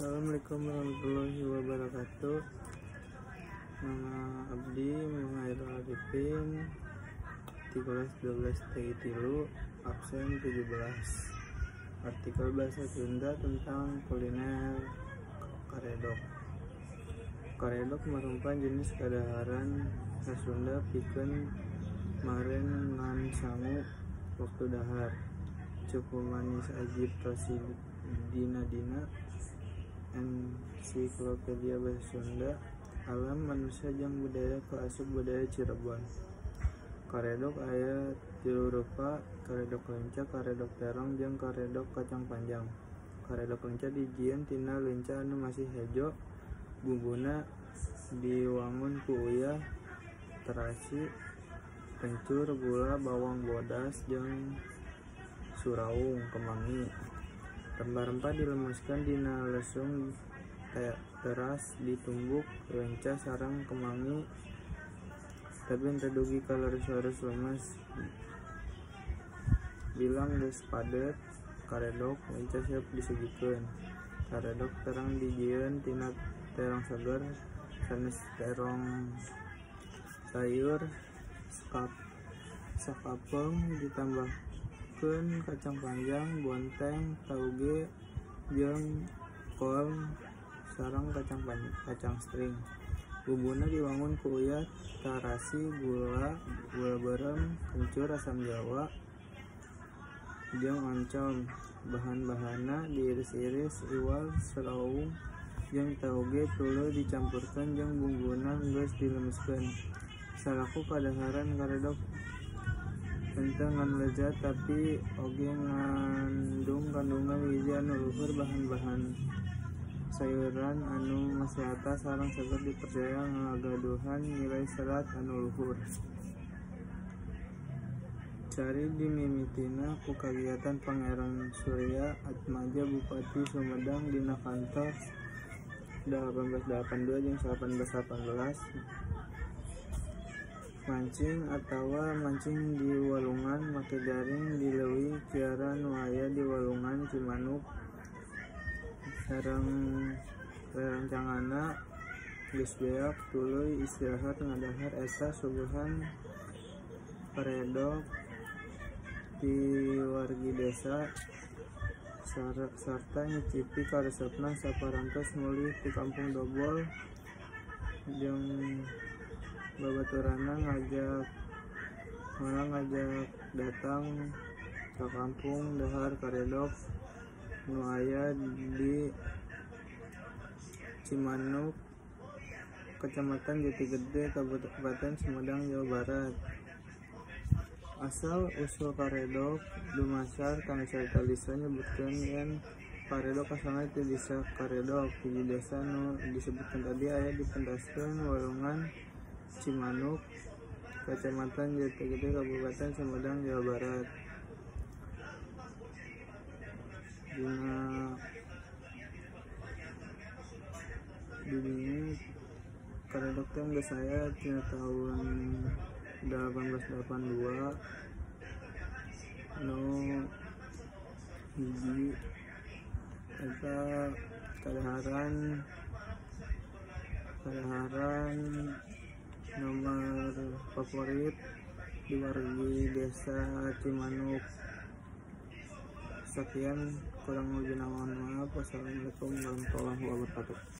Assalamualaikum warahmatullahi wabarakatuh. Nama abdi Muhairul Arifin, di kelas 12 TI 3, absen 17. Artikel bahasa Sunda tentang kuliner karedok. Karedok marupan jenis kadaharan khas Sunda pikeun maren ngan sangu waktu dahar. Cupu manis ajib tosi dina-dina. Ensiklopedia Bahasa Sunda. Alam manusia jeung budaya kaasup budaya Cirebon. Karedok aya tilu rupa, karedok leunca, karedok terong, jeung karedok kacang panjang. Karedok leunca dijieun tina leunca anu masih hejo, bumbuna diwangun ku uyah, terasi, kencur, gula, bawang bodas, jeung suraung kemangi. Rempah-rempah dilemeskeun dina lesung teras ditumbuk leunca sareng kemangi tapi henteu dugi ka leres-leres lemes. Bilang geus padet, karedok leunca siap disugikeun. Karedok terong dijieun tina terong seger sanes terong sayur sakapeung ditambahkeun kacang panjang, bonteng, tauge, jeung kol sareng kacang string. Bumbuna diwangun ku uyah, tarasi, gula, gula beureum, kencur, asam jawa, jeung oncom. Bahan-bahanna diiris-iris, iwal, seraung, jeung tauge tuluy dicampurkeun jeung bumbuna geus dilemeskeun. Salaku kadaharan karedok henteu ngan lezat tapi oge ngandung kandungan gizi anu luhur. Bahan-bahan sayuran anu masehatan sareng seger dipercaya ngagaduhan nilai serat anu luhur. Cari dimimitina ku kagiatan Pangeran Surya Atmaja Bupati Sumedang dina kantor 1882 jeung 1818. Mancing atawa mancing di walungan make jaring di leuwih kiara nu aya di walungan Cimanuk. Sareng rerencanganna geus beak tuluy istirahat ngadahar eta suguhan karedok ti wargi desa sarta nyicipi karesepna saparantos mulih ti kampung Dobol jeung babaturanna ngajak datang ka kampung dahar karedok nu aya di Cimanuk, Kecamatan Jatigede, Kabupaten Sumedang, Jawa Barat. Asal usul karedok dumasar kana carita lisan nyebutkeun yen karedok asalna ti desa Karedok. Hiji desa nu disebutkeun tadi aya dipentaskeun walungan Cimanuk, Kecamatan Jatigede, Kabupaten Sumedang, Jawa Barat. Dina didinya karedok teh geus aya tina taun 1882 nu hiji eta kadaharan nomor favorit di wargi desa Cimanuk. Sekian, kurang lebih mohon maaf. Wassalamualaikum warahmatullahi wabarakatuh.